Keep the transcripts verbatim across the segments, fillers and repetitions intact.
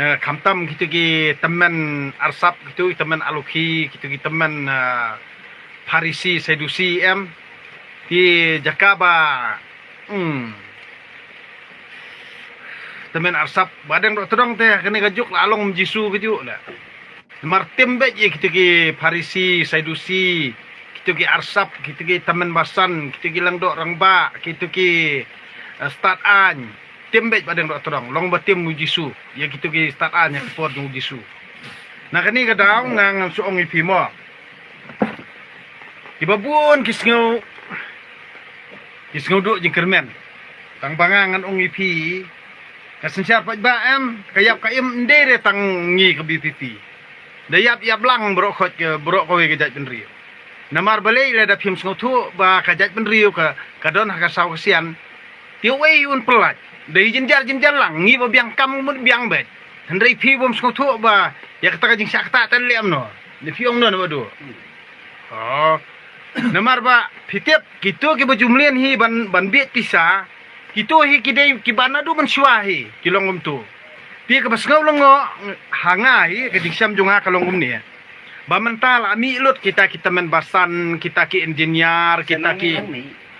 Eh, khamtam kito ki tymmen arsap, kito ki tymmen alokhi, kito ki tymmen, eh, Pharisi, Sadusi em. Ki jaka ba, hmm, tymmen arsap, ba dang dok tdong te, kane ka juk la long Jisu ka juk la. Namar tim beit ïa kito ki Pharisi, Sadusi, kito ki arsap, kito ki tymmen basan, kito ki lyngdoh rangbah, kito ki, eh, stad aiñ. Tim beit ba dang dok tdong, long ba tim u Jisu, ïa kito ki stad aiñ ha ka por jong u Jisu. Na kane ka daw nga ngan shu ong ïa phi mo. Kiba bun ki sngew, ki sngew duh jingkyrmen. Tang ba nga ngan ong ïa phi, ka synshar paidbah em, ka ïap ka im ym dei re tang ngi ka V P P. Da ïap ïap lang baroh khoit ka, baroh kawei ka jaitbynriew. Namar balei lada phim sngewthuh ba ka jaitbynriew ka, ka don ha ka saw ka sian. Te uei un pyllait. Da i jynjar jynjar lang, ngi ba biang kam mut biang beit. Hynrei phi bym sngewthuh ba ïa kata ka jingshah ktah te leh kumno. Da phi ong kumno na ba duh. Oh. Namar ba phi tip kito kiba ju mlien hi ban, ban bieit pisa. Kito hi ki dei kiba naduh mynshuwa hi ki long kumto. Te kaba sngew lyngngoh ha nga hi, ka jingshem jong nga ka long kumne. Ba mynta la mih lut kita ki tymmen basan, kita ki engineer, kita ki,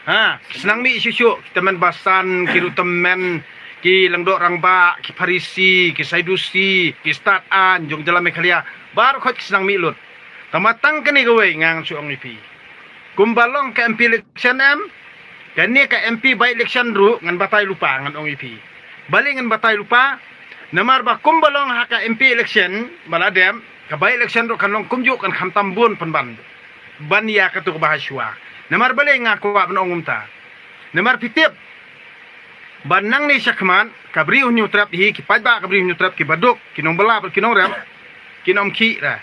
ha, ki seng nang mih shuh shuh, ki tymmen basan, ki ruh tymmen, ki lyngdoh rangbah, ki Pharisi, ki Sadusi, ki stad aiñ jong jylla Meghalaya. Baroh khoit ki seng nang mih lut. Tangba tang kane kawei nga ngan shu ong ïa phi. Kumba long ka M P election em, kane ka M P by election ruh ngan batai lypa, ngan ong ïa phi. Balei ngan batai lypa? Namar ba kumba long ha ka M P election ba la dep, ka by election ruh kan long kumjuh, kan khamtam bun pynban ban ïa katu kaba ha shuwa. Namar balei nga kwah ban ong kumta? Namar phi tip ba nangne shakhmat ka Bri u Hynñiewtrep hi, ki paidbah ka Bri u Hynñiewtrep kiba duk, ki nongbylla bad ki nongrep, kin ym khih re.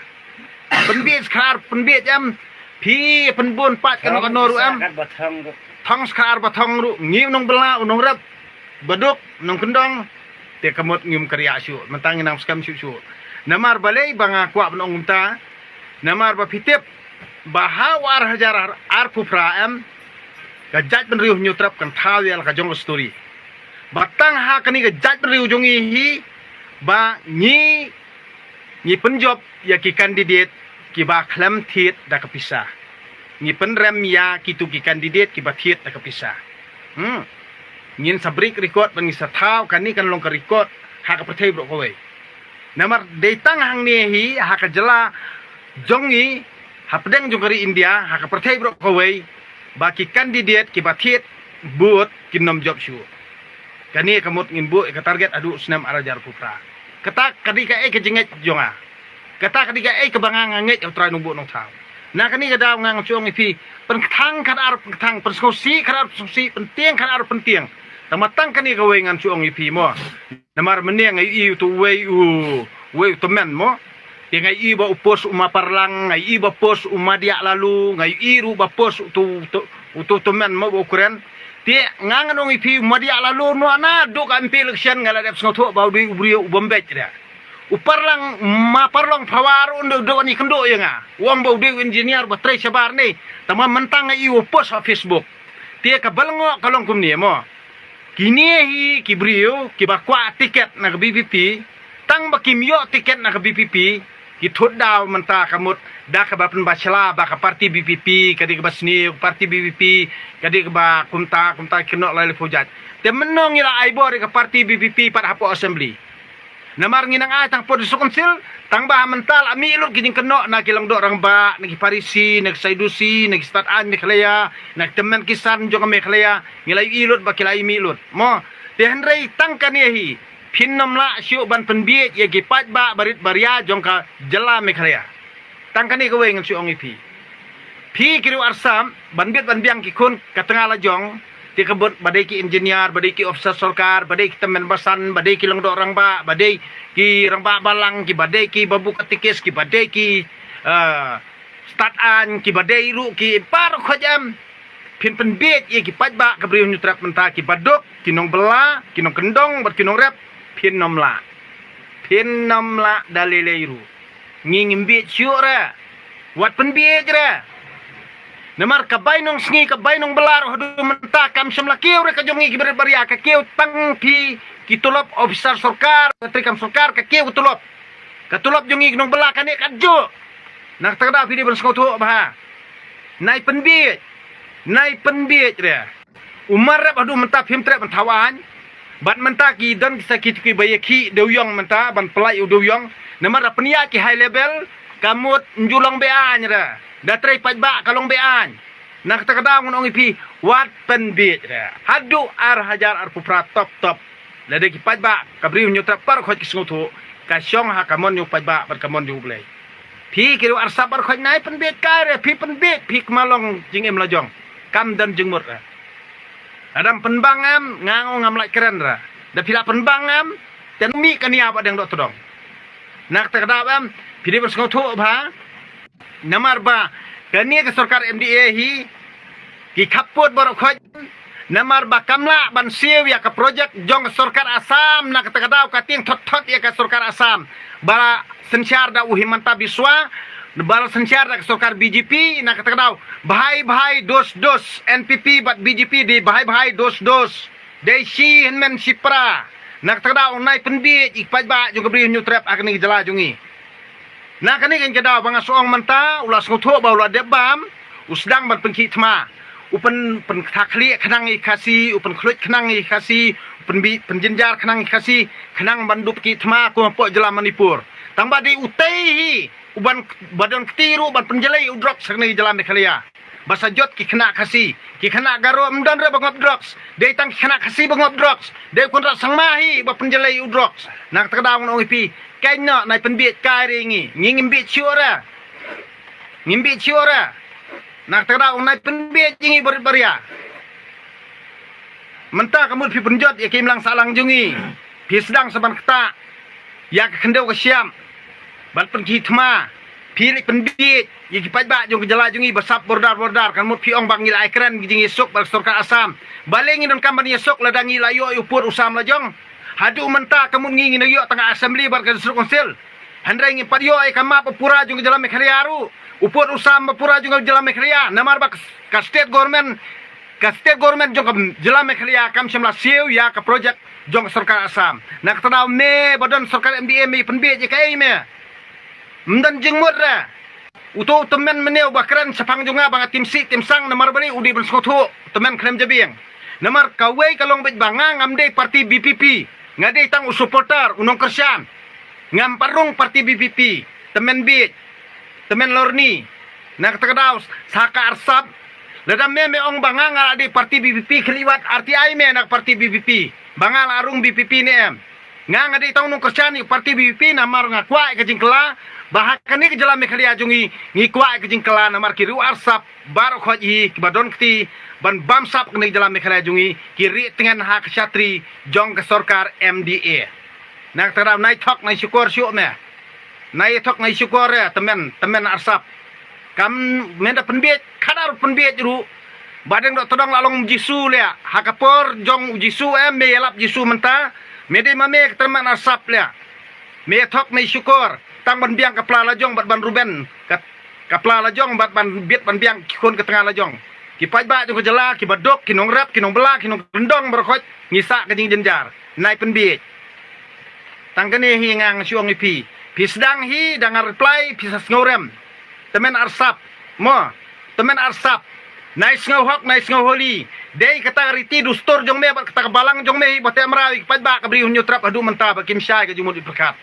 Pynbieit skharar pynbieit em, phi pynbun pat kano kano ruh em. Thong skharar ba thong ruh, ngi u nongbylla u nongrep, ba duk, nongkyndong, te ka mut ngim kyrïah shuh, mynta ngi nang skhem shuh shuh. Namar balei ba nga kwah ban ong kumta? Namar ba phi tip ba ha u ar hajar arphew phra em, ka jaitbynriew Hynñiewtrep kan thaw ïa la ka jong ka story. Ba tang ha kane ka jaitbynriew jong ngi hi ba ngi, ngi pynjop ïa ki candidate kiba khlem thied da ka pisa. Ngi pynrem ïa kito ki candidate kiba thied da ka pisa. Hmm. Ngin sa break record bad ngin sa thaw, kane kan long ka record ha ka pyrthei baroh kawei. Namar dei tang hangne hi ha ka jylla jong ngi, hapdeng jong ka ri India, ha ka pyrthei baroh kawei, ba ki candidate kiba thied vote kin ym jop shuh. Kane ka mut ngin buh ïa ka target haduh u snem ar hajar arphew phra. Kata ka dei kaei ka jingngeit jong nga. Kata ka dei kaei kaba nga nga ngeit ïa U Trai Nongbuh Nongthaw. Na kane ka daw nga ngan shu ong ïa phi, pynkthang khadar pynkthang, pynsngewsih khadar pynsngewsih, pyntieng khadar pyntieng. Tangba tang kane kawei ngan shu ong ïa phi mo. Namar mynne nga ïohi uto uwei u, uwei u tymmen mo. Te nga ïohi ba u post u Ma Parlang, nga ïohi ba post u Ma Diah Laloo, nga ïohi ruh ba post uto, uto, uto u tymmen mo ba u kren. Te nga ngan ong ïa phi, u Ma Diah Laloo, naduh ka M P election nga la dep sngewthuh ba u dei u briew u bym beit re. U Parlang, Ma Parlang Phawa ruh u dei, u dei ban ïakynduh ïa nga. U ong ba u dei u engineer ba trei shabar ne. Tangba mynta nga ïohi u post ha Facebook. Te kaba lyngngoh ka long kumne mo. Kine hi ki briew kiba kwah tiket na ka V P P, tang ba kim ïoh tiket na ka V P P, ki thut daw mynta ka mut da kaba pynbishar ba ka party V P P ka dei kaba sniew, ka party V P P ka dei kaba kumta kumta, ki kynnoh lai lynti jait. Te mynno ngi la ai bor ïa ka party V P P pat hapoh assembly? Namar ngi nang ai tang por District Council, tang ba mynta la mih lut ki jingkynnoh na ki lyngdoh rangbah, na ki Pharisi, na ki Sadusi, na ki stad aiñ Meghalaya, na ki tymmen kisan jong ka Meghalaya, ngi la ïohi lut ba ki la ïa mih lut. Mo, te hynrei tang kane hi, phin ym lah shuh ban pynbieit ïa ki paidbah barit baria jong ka jylla Meghalaya. Tang kane kawei ngan shu ong ïa phi. Phi ki riew arsap, ban bit ban biang ki khun ka tnga la jong, te ka mut ba dei ki engineer, ba dei ki officer sorkar, ba dei ki tymmen basan, ba dei ki lyngdoh rangbah, ba dei ki rangbah balang, kiba dei ki babu katikis, kiba dei ki, eh, stad aiñ, kiba dei ruh ki baroh khoit em. Phin pynbieit ïa ki paidbah ka Bri u Hynñiewtrep mynta, kiba duk, ki nongbylla, ki nongkyndong bad ki nongrep, phin ym lah. Phin ym lah da lei lei ruh. Ngi ngim bieit shuh re. Wat pynbieit re. Namar ka bai nong sngi, ka bai nong bala ruh haduh mynta kam shym la kiew re ka jong ngi ki barit baria, ka kiew tang phi ki tulop officer sorkar, ka treikam sorkar, ka kiew ka tulop. Ka tulop jong ngi ki nong bala kane ka juh. Na kata ka daw phi dei ban sngewthuh bha. Nai pynbiej. Nai pynbiej re. U mar rep haduh mynta phim trep ban thaw aiñ. Bad mynta ki don ki sakhi ki ba ïa ki dewiong mynta ban pynlait u dewiong. Namar da pynïaid ki high level ka mut nju long be aiñ re. Da trei paidbah ka long be aiñ. Na kata ka daw ngan ong ïa phi wat pynbiej re. Haduh ar hajar arphew phra top top. Lada ki paidbah ka Bri u Hynñiewtrep baroh khoit ki sngewthuh ka shong ha ka mon jong u paidbah bad ka mon jong u Blei. Phi ki riew arsap baroh khoit nai pynbiej kai re, phi pynbiej phi kma long jingim la jong. Kam don jingmut re. Lada pynbang em, nga ong ngam lait kren re. Da phi la pynbang em, te mih ka nia ba deng doh tdong. Na kata ka daw em, phi dei ban sngewthuh bha. Namar ba kane ka sorkar M D A hi ki khappud baroh khoit. Namar ba kam lah ban siew ïa ka projek jong ka sorkar Assam, na kata ka daw ka tieng thot thot ïa ka sorkar Assam. Ba synshar da u Himanta Biswa, ba synshar da ka sorkar B J P, na kata ka daw bhai bhai dos dos, N P P bad B J P dei bhai bhai dos dos. Dei shi hynmen shi pra. Na kata ka daw nai pynbiej ïa ki paidbah jong ka Bri u Hynñiewtrep ha kane ka jylla jong ngi. Na kane ka daw ba nga shu ong mynta u la sngewthuh ba u la dep bam, u sdang ban pynkhih thma. U pyn, pynktha khlieh khnang ïa ki Khasi, u pynkhluit khnang ïa ki Khasi, u pynbiej pynjynjar khnang ïa ki Khasi, khnang ban dup khih thma kum hapoh jylla Manipur. Tang ba dei utei hi u ban, ba don kti ruh ban pynjlei u drugs ha kane ka jylla Meghalaya. Ba sa jot ki khynnah Khasi, ki khynnah Garo ym don re ba ngop drugs. Dei tang ki khynnah Khasi ba ngop drugs. Dei u Conrad Sangma hi ba pynjlei u drugs. Na kata ka daw ngan ong ïa phi, kane nai pynbiej kai re ngi. Ngi ngim biej shuh re. Ngim biej shuh re. Na kata ka daw nai pynbiej ïa ngi barit baria. Mynta ka mut phi pynjot ïa ka imlang sahlang jong ngi. Phi sdang sa ban ktah ïa ka khyndew ka shyiap ban pynkhih thma. Phi leit pynbiej ïa ki paidbah jong ka jylla jong ngi ba sap border border. Ka mut phi ong ba ngi la ai kren ki jingïasuk bad ka sorkar Assam. Balei ngi donkam ban ïasuk lada ngi la ïoh ïa u pud u sam la jong? Haduh mynta ka mut ngi ngi nang ïoh tang ka assembly bad ka district council. Hynrei ngim pat ïoh ïa ka map ba pura jong ka jylla Meghalaya ruh. U pud u sam ba pura jong ka jylla Meghalaya. Namar ba ka, ka state government, ka state government jong ka jylla Meghalaya kam shym la siew ïa ka projek jong ka sorkar Assam. Na kata ka daw me ba don sorkar M D A me pynbiej ïa kaei me? Ym don jingmut re. Uto u tymmen mynne uba kren shaphang jong nga ba nga tim sih tim sang namar balei u dei ban sngewthuh, tymmen khlem jabieng. Namar kawei ka long beit ba nga ngam dei party B P P. Nga dei tang u supporter, u nongkyrshan. Ngam pat rung party B P P. Tymmen biej. Tymmen lorni. Na kata ka daw sa ka arsap. Lada me me ong ba nga nga la dei party B P P, khlieh wat R T I me na ka party B P P. Ba nga la rung B P P ne em. Nga nga dei tang u nongkyrshan ïa ka party B P P namar nga kwah ïa ka jingkylla. Ba ha kane ka jylla Meghalaya jong ngi ngi kwah ïa ka jingkylla namar ki riew arsap baroh khoit hi kiba don kti ban bamsap kane ka jylla Meghalaya jong ngi ki rieh tngen ha ka shatri jong ka sorkar M D A. Na kata ka daw nai thok nai shukor shuh me. Nai thok nai shukor re tymmen, tymmen arsap. Kam, men da pynbiej, khadar pynbiej ruh. Ba deng doh tdong la long Jisu leh. Ha ka por jong u Jisu em, me ïalap Jisu mynta. Me dei ma me ka tymmen arsap leh. Me thok me shukor tang ban biang ka pla la jong bad ban ruben ka, ka pla la jong bad ban bit ban biang ki khun ka tnga la jong. Ki paidbah jong ka jylla, kiba duk, ki nongrep, ki nongbla, ki nongkyndong baroh khoit ngi sah ka jingjynjar. Nai pynbiej. Tang kane hi nga nga shu ong ïa phi. Phi sdang hi da nga reply phi sa sngewrem. Tymmen arsap. Mo. Tymmen arsap. Nai sngewhok nai sngewholi. Dei kata ka riti dustur jong me bad kata ka balang jong me hi ba te mraw ïa ki paidbah ka Bri u Hynñiewtrep haduh mynta ba kim shai ka jingmut jingpyrkhat.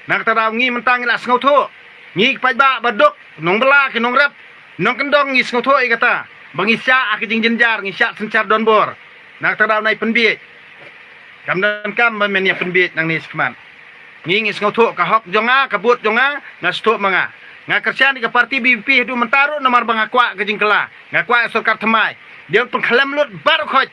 Na kata daw ngi mynta ngi la sngewthuh. Ngi ki paidbah ba duk, nongbla ki nongrep, nongkyndong ngi sngewthuh ïa kata. Ba ngi shah ha ka jingjynjar, ngi shah synshar donbor. Na kata daw nai pynbiej. Kam donkam ba men ïa pynbiej nangne shakhmat. Ngi ngi sngewthuh ka hok jong nga, ka vote jong nga, nga sngewthuh ma nga. Nga kyrshan ïa ka party B P P haduh mynta ruh namar ba nga kwah ka jingkylla. Nga kwah ïa sorkar thymmai. Dei ban pynkhlem lut baroh khoit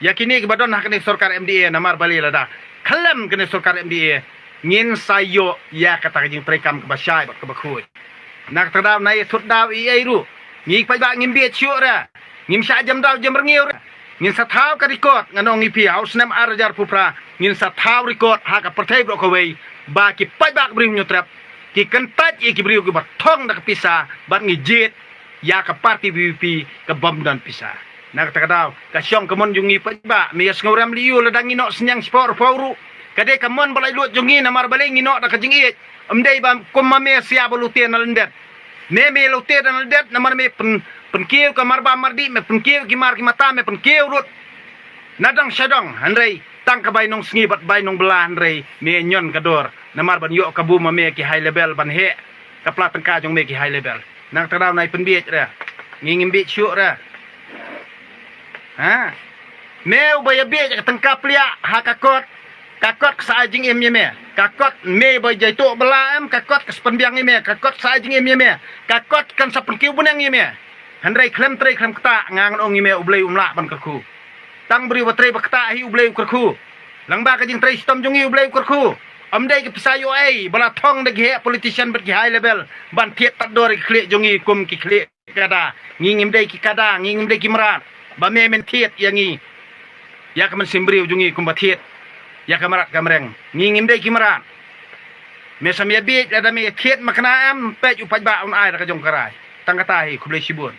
ïa kine kiba don ha kane sorkar M D A namar balei lada khlem kane sorkar M D A ngin sa ïoh ïa kata ka jingtrei kam kaba shai bad kaba khuid. Na kata daw nai thut daw ei ei ruh. Ngi paidbah ngim biej shuh re. Ngim shah jem daw jem rngiew re. Ngin sa thaw ka record, ngan ong ïa phi ha u snem ar hajar arphew phra ngin sa thaw record ha ka pyrthei baroh kawei ba ki paidbah ka Bri u Hynñiewtrep ki kyntait ïa ki briew kiba thong da ka pisa bad ngi jied ïa ka party VPP ka bym don pisa. Na kata ka daw ka shong ka mon jong ngi paidbah, me ïa sngewrem lei ïa u lada ngi noh synñiang shiphew arphew ruh. Ka dei ka mon ba laitluid jong ngi namar balei ngi noh da ka jingïeit. Ym dei ba kum ma me sia ba lute na lyndet. Me me lute na lyndet namar me pyn pynkiew ka mar ba mar dih, me pynkiew ki mar ki mata, me pynkiew ruh na dang sha dang, hynrei tang ka bai nong sngi bad bai nong bla, hynrei me ñion ka dor namar ban ïoh kabu ma me ki high level, ban heh ka pla tyngka jong me ki high level. Na kata ka daw nai pynbiej re. Ngi ngim biej shuh re. Ha? Me uba ïa biej ka tyngka pliah ha ka kot. Ka kot ka sa ai jingim ïa me. Ka kot me ba jai tuh bala em, ka kot ka sa pynbiang ïa me, ka kot sa ai jingim ïa me. Ka kot kan sa pynkiew bneng ïa me. Hynrei khlem trei khlem ktah nga ngan ong ïa me U Blei um lah ban kyrkhu. Tang briew ba trei ba ktah hi U Blei u kyrkhu. Lang ba ka jingtrei shitom jong ngi U Blei u kyrkhu. Ym dei ki pisa ïoh ei ba la thong da ki heh politician bad ki high level ban thied tad dor ki khlieh jong ngi kum ki khlieh kada. Ngi ngim dei ki kada, ngi ngim dei ki mrad. Ba me men thied ïa ngi, ïa ka mynsiem briew jong ngi kumba thied ïa ka mrad ka mreng. Ngi ngim dei ki mrad. Me sam ïa biej lada me ïa thied ma kane em, peit u paidbah un ai da ka jong ka rai. Tang kata hi, khublei shibun.